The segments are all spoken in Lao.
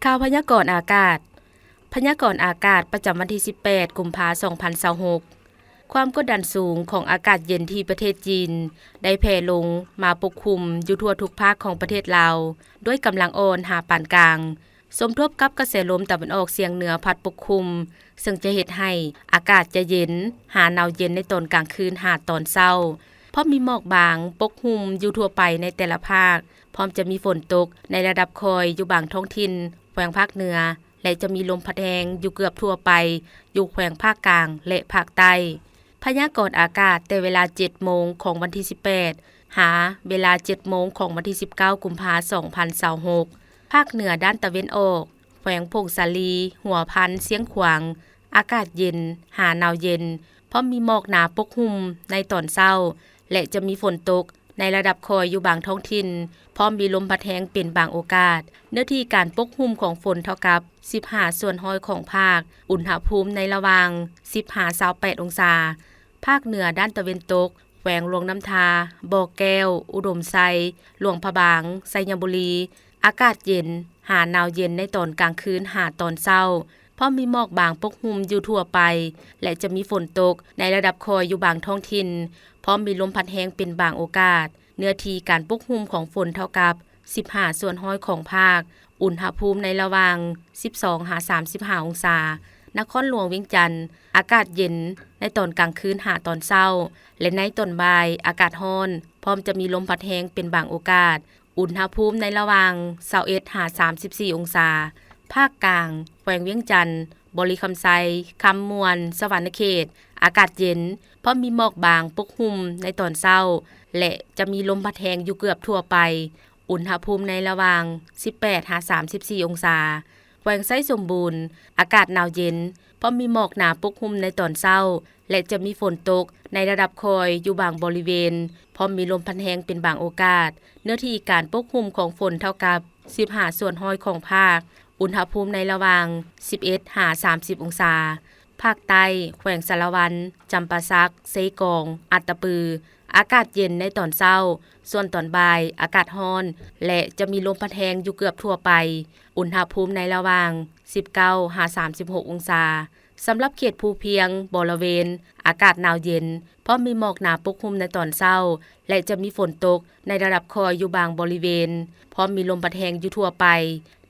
ຂ່າວພະຍາກອນອາກາດ. ພະຍາກອນອາກາດປະຈຳວັນທີສິບແປດ ກຸມພາ ສອງພັນຊາວຫົກ. ຄວາມກົດດັນສູງຂອງອາກາດເຢັນທີ່ປະເທດຈີນ ໄດ້ແຜ່ລົງມາປົກຄຸມຢູ່ທົ່ວທຸກພາກຂອງປະເທດລາວ ດ້ວຍກຳລັງອ່ອນຫາປານກາງ, ສົມທົບກັບກະແສລົມຕາເວັນອອກສຽງເໜືອພັດປົກຄຸມ, ເຊິ່ງຈະເຮັດໃຫ້ອາກາດຈະເຢັນ ຫາໜາວເຢັນໃນຕອນກາງຄືນຫາຕອນເຊົ້າ, ພ້ອມມີໝອກບາງປົກຫຸ້ມຢູ່ທົ່ວໄປໃນແຕ່ລະພາກ, ພ້ອມຈະມີຝົນຕົກໃນລະດັບຄ່ອຍຢູ່ບາງທ້ອງຖິ່ນ ແຂວງພາກເໜືອ ແລະ ຈະມີລົມພັດແຮງຢູ່ເກືອບທົ່ວໄປ ຢູ່ແຂວງພາກກາງ ແລະ ພາກໃຕ້. ພະຍາກອນອາກາດແຕ່ເວລາເຈັດໂມງຂອງວັນທີສິບແປດ ຫາເວລາເຈັດໂມງຂອງວັນທີສິບເກົ້າ ກຸມພາ ສອງພັນຊາວຫົກ. ພາກເໜືອດ້ານຕາເວັນອອກ, ແຂວງຜົ້ງສາລີ, ຫົວພັນ, ຊຽງຂວາງ, ອາກາດເຢັນ ຫາໜາວເຢັນ, ພ້ອມມີໝອກໜາປົກຫຸ້ມໃນຕອນເຊົ້າ ແລະ ຈະມີຝົນຕົກໃນລະດັບຄ່ອຍຢູ່ບາງທ້ອງຖິ່ນ, ພ້ອມມີລົມພັດແຮງເປັນບາງໂອກາດ. ເນື້ອທີ່ການປົກຫຸ້ມຂອງຝົນເທົ່າກັບສິບຫ້າສ່ວນຮ້ອຍຂອງພາກ, ອຸນຫະພູມໃນລະຫວ່າງສິບຫາຊາວແປດອົງສາ. ພາກເໜືອດ້ານຕາເວັນຕົກ, ແຂວງຫຼວງນ້ຳທາ, ບໍ່ແກ້ວ, ອຸດົມໄຊ, ຫຼວງພະບາງ, ໄຊຍະບູລີ, ອາກາດເຢັນ ຫາໜາວເຢັນໃນຕອນກາງຄືນຫາຕອນເຊົ້າ, ພ້ອມມີໝອກບາງປົກຫຸ້ມຢູ່ທົ່ວໄປ ແລະ ຈະມີຝົນຕົກໃນລະດັບຄ່ອຍຢູ່ບາງທ້ອງຖິ່ນ, ພ້ອມມີລົມພັດແຮງເປັນບາງໂອກາດ. ເນື້ອທີ່ການປົກຫຸ້ມຂອງຝົນເທົ່າກັບສິບຫ້າສ່ວນຮ້ອຍຂອງພາກ, ອຸນຫະພູມໃນລະຫວ່າງສິບສອງຫາສາມສິບຫ້າອົງສາ. ນະຄອນຫຼວງວຽງຈັນ ອາກາດເຢັນໃນຕອນກາງຄືນຫາຕອນເຊົ້າ ແລະ ໃນຕອນບ່າຍອາກາດຮ້ອນ, ພ້ອມຈະມີລົມພັດແຮງເປັນບາງໂອກາດ. ອຸນຫະພູມໃນລະຫວ່າງຊາວເອັດຫາສາມສິບສີ່ອົງສາ. ພາກກາງ, ແຂວງວຽງຈັນ, ບໍລິຄຳໄຊ, ຄຳມ່ວນ, ສະຫວັນນະເຂດ, ອາກາດເຢັນ, ພ້ອມມີໝອກບາງປົກຫຸ້ມໃນຕອນເຊົ້າ ແລະ ຈະມີລົມພັດແຮງຢູ່ເກືອບທົ່ວໄປ. ອຸນຫະພູມໃນລະຫວ່າງສິບແປດຫາສາມສິບສີ່ອົງສາ. ແຂວງໄຊສົມບູນ, ອາກາດໜາວເຢັນ, ພ້ອມມີໝອກໜາປົກຫຸ້ມໃນຕອນເຊົ້າ ແລະ ຈະມີຝົນຕົກໃນລະດັບຄ່ອຍຢູ່ບາງບໍລິເວນ, ພ້ອມມີລົມພັດແຮງເປັນບາງໂອກາດ. ເນື້ອທີ່ການປົກຫຸ້ມຂອງຝົນເທົ່າກັບສິບຫ້າສ່ວນຮ້ອຍຂອງພາກ, ອຸນຫະພູມໃນລະຫວ່າງສິບເອັດຫາສາມສິບອົງສາ. ພາກໃຕ້, ແຂວງສາລະວັນ, ຈຳປາສັກ, ເຊກອງ, ອັດຕະປື, ອາກາດເຢັນໃນຕອນເຊົ້າ, ສ່ວນຕອນບ່າຍອາກາດຮ້ອນ ແລະ ຈະມີລົມພັດແຮງຢູ່ເກືອບທົ່ວໄປ. ອຸນຫະພູມໃນລະຫວ່າງສິບເກົ້າຫາສາມສິບຫົກອົງສາ. ສຳລັບເຂດພູພຽງ, ບໍລະເວນ, ອາກາດໜາວເຢັນ, ພ້ອມມີໝອກໜາປົກຫຸ້ມໃນຕອນເຊົ້າ ແລະ ຈະມີຝົນຕົກໃນລະດັບຄ່ອຍຢູ່ບາງບໍລິເວນ, ພ້ອມມີລົມພັດແຮງຢູ່ທົ່ວໄປ.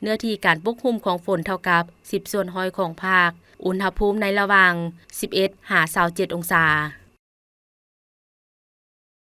ເນື້ອທີ່ການປົກຫຸ້ມຂອງຝົນເທົ່າກັບສິບສ່ວນຮ້ອຍຂອງພາກ, ອຸນຫະພູມໃນລະຫວ່າງສິບເອັດຫາຊາວເຈັດອົງສາ.